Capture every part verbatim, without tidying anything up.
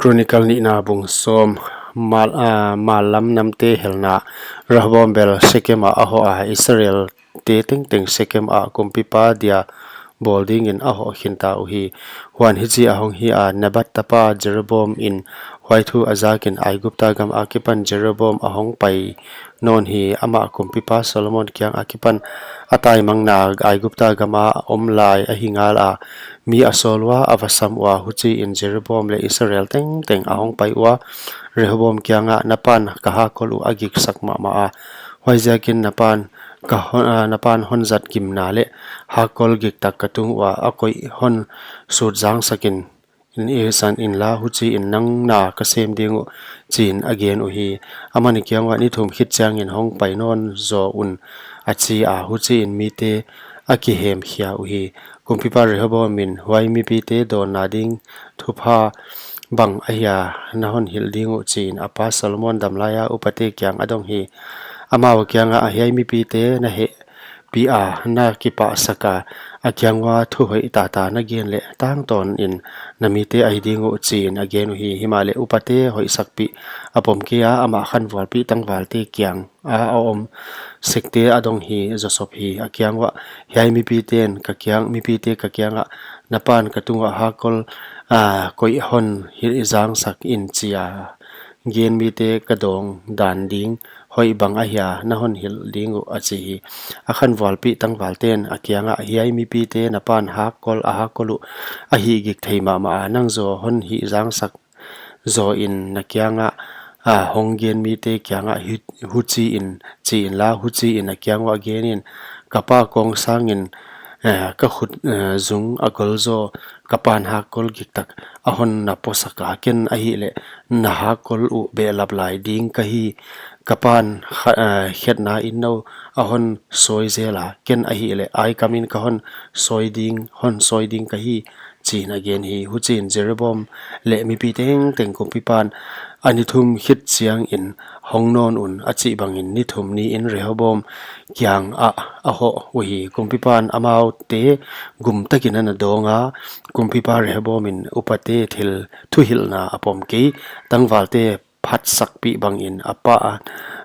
Chronicle nihna bung sawm. Mal, ah, mal lam namte helna. Rehoboam bel Shechem ah a hoh a, Israel te tengteng Shechem ah kumpipa dia bawl dingin a hoh khin ta uhi. Huan hichi a hong hi a, Nebat tapa Jeroboam in huai thu a zakin Aigupta gam akipan Jeroboam a hong pai nawn hi. Amah kumpipa Solomon kiang akipan a taimangna Aigupta gama om lai ahi ngal a, mi a sawl ua, a va sam ua. Huchiin Jeroboam leh Israel tengteng a hong pai ua, Rehoboam kiangah, Na pan ka hakkol uh a giksak mahmah a, huaiziakin na pan ka hon, ah, na pan hon zat gimna leh hakkol giktak ka tung ua a koih hon sut zangsak in, in i san inla, huchiin nang na ka sem ding uh, chiin a gen uhi. Aman i kiang uah, Ni thum khit chiangin hong pai nawn zaw un, a chi a. Huchiin mite a kihemkhia uhi. Kumpipa Rehoboam in, Huai mipite dawnna ding thupha bang ahia na hon hilh ding uh? chiin a pa Solomon dam laia upate kiang a dong hi. Amau kiangah, Hiai mipite na hehpih a, na kipahsak a, a kiang ua thu hoih tata na gen leh tangtawnin na mite ahi ding uh, chiin a gen uhi. Himahleh upate hoihsakpih a pom kei a, amah khanvualpih tangvalte kiang a, a om sekte a dong hi, zawsop hi. A kiang uah, Hiai mipiten ka kiang, mipite ka kiangah, Na pan ka tung uah hakkol, ah, koih hon hilh zangsak in, chia gen mite ka dawng dan ding hoih bang ahia na hon hilh ding uh? a chi hi. A khanvualpih tangvalten a kiangah, Hiai mipite na pan hakkol a hakkol uh a hih gik thei mahmah a, nang zaw hon hih zangsak zaw in na kiangah, ah, hong gen mite kiangah hi, huchiin chi inla, huchiin a kiang uah gen in, Ka pa kawng sangin, eh, ka khut, eh, zung a gol zaw, ka pan hakkol giktak a hon na posak a, ken ahihleh na hakkol uh behlap lai ding ka hi. Ka pan kha, eh, khetna in nou a hon sawi zel a, ken ahihleh aikamin ka hon sawi ding, hon sawi ding ka hi, chiin a gen hi. Huchiin Jeroboam leh mipi tengteng kumpipan, A ni thum khit chiangin hong nawn un, a chih bangin ni thum niin Rehoboam kiangah a hoh uhi. Kumpipan amaute gumtakin a na dawng a, kumpipa Rehoboam in upate thil thuhilhna a pom kei, tangvalte phatsakpih bangin a pa,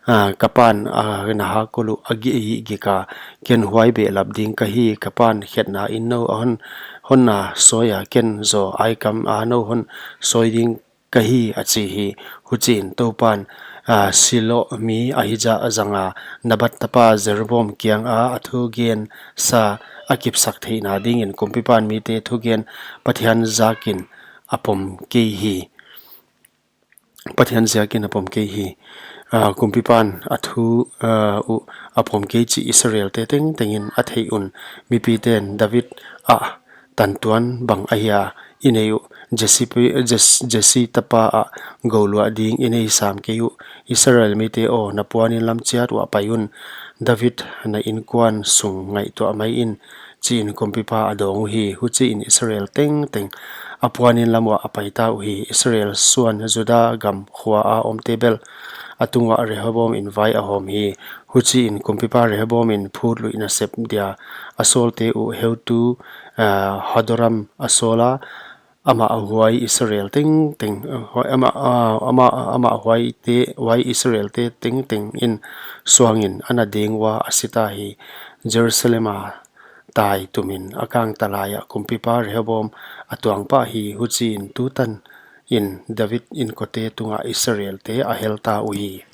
a, ka pan, a, na hakkol uh a gih, gik a, ken huai behlap ding ka hi. Ka pan khetna in nou a hon, hon na sawi a, ken zaw aikam a nou hon sawi ding ka hi, a chi hi. Huchiin Toupan, a, Silo mi Ahija zanga Nebat tapa Jeroboam kianga a thugensa a kipsak theihna dingin kumpipan mite thugen Pathian ziakin a pom kei hi. Pathian ziakin a pom kei hi. A, kumpipan a thu, a, uh a pom kei chih Israelte tengtengin a theih un. Mipiten David ah tantuan bang ahia i nei uh? Jesse pi-, Jes-, Jesse tapa ah gouluah ding i nei sam kei uh. Israel mite aw, na puanin lam chiat uah pai un. David na inkuan sung ngaihtuah mai in, chiin kumpipa a dawng uhi. Huchiin Israel tengteng a puanin lam uah a paita uhi. Israel suan Juda gam khua a omte bel a tunguah Rehoboam in vai a hawm hi. Huchiin kumpipa Rehoboam in phutluih nasep dia a sawlte uh heutu, a, Hadoram a sawl a, amah huai Israel tengteng, huai, amah, a, amah, amah huaite, huai Israelte tengtengin suangin a na deng ua a sita hi. Jerusalem a tai tumin a kangta laiah kumpipa Rehoboam a tuang pah hi. Huchiin tutanin David inkote tungah Israelte a helta uhi.